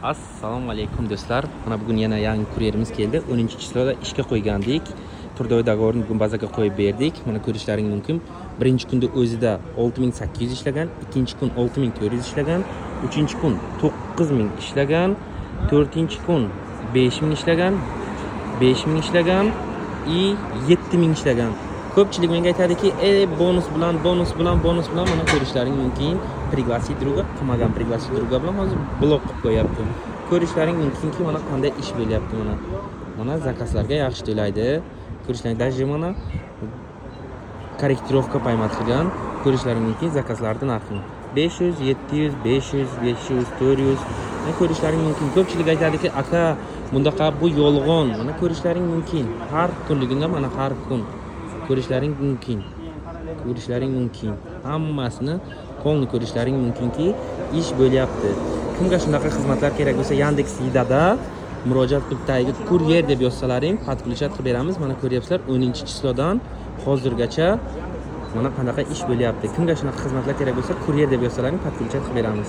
Assalomu alaykum, do'stlar. Mana bugun yana yangi kuryerimiz keldi. 10 число da ishga qo'ygandik. Трудовой договор ni bugun bazaga qo'yib berdik. Mana ko'rishlaring mumkin. Birinchi kunda o'zida 6800 ishlagan, ikkinchi kun 6400 ishlagan, uchinchi kun 9000 ishlagan, to'rtinchi kun 5000 ishlagan, 5000 ishlagan и 7000 ishlagan. Ko'pchilik menga aytadiki, bonus bilan, bonus bilan, bonus bilan. Mana ko'rishlaring mumkin. Пригласить друга qilmagan, пригласить друга bilan hozir blok qilib qo'yapti. Ko'rishlaring mumkinki, mana qanday ish bo'lyapti mana. Mana заказ larga yaxshi to'laydi. Ko'rishlaring, даже mana корректировка поймать qilgan. Ko'rishlaring mumkin заказ larni narxini. 500, 700, 500, 500, 400. Mana ko'rishlaring mumkin. Ko'pchilik aytadiki, aka, bundaqa bu yolg'on. Mana ko'rishlaring mumkin. Har kunligini mana har kun ko'rishlaring mumkin. Ko'rishlaring mumkin. Hammasini полный ko'rishlaring mumkinki, ish bo'lyapti. Kimga shunaqa xizmatlar kerak bo'lsa, Yandex Еда da murojaat qilib, tagiga kuryer deb yozsalaring, подключать qilib beramiz. Mana ko'ryapsizlar, 10 число dan hozirgacha mana qanaqa ish bo'lyapti. Kimga shunaqa xizmatlar kerak bo'lsa, kuryer deb yozsalaring, подключать qilib beramiz.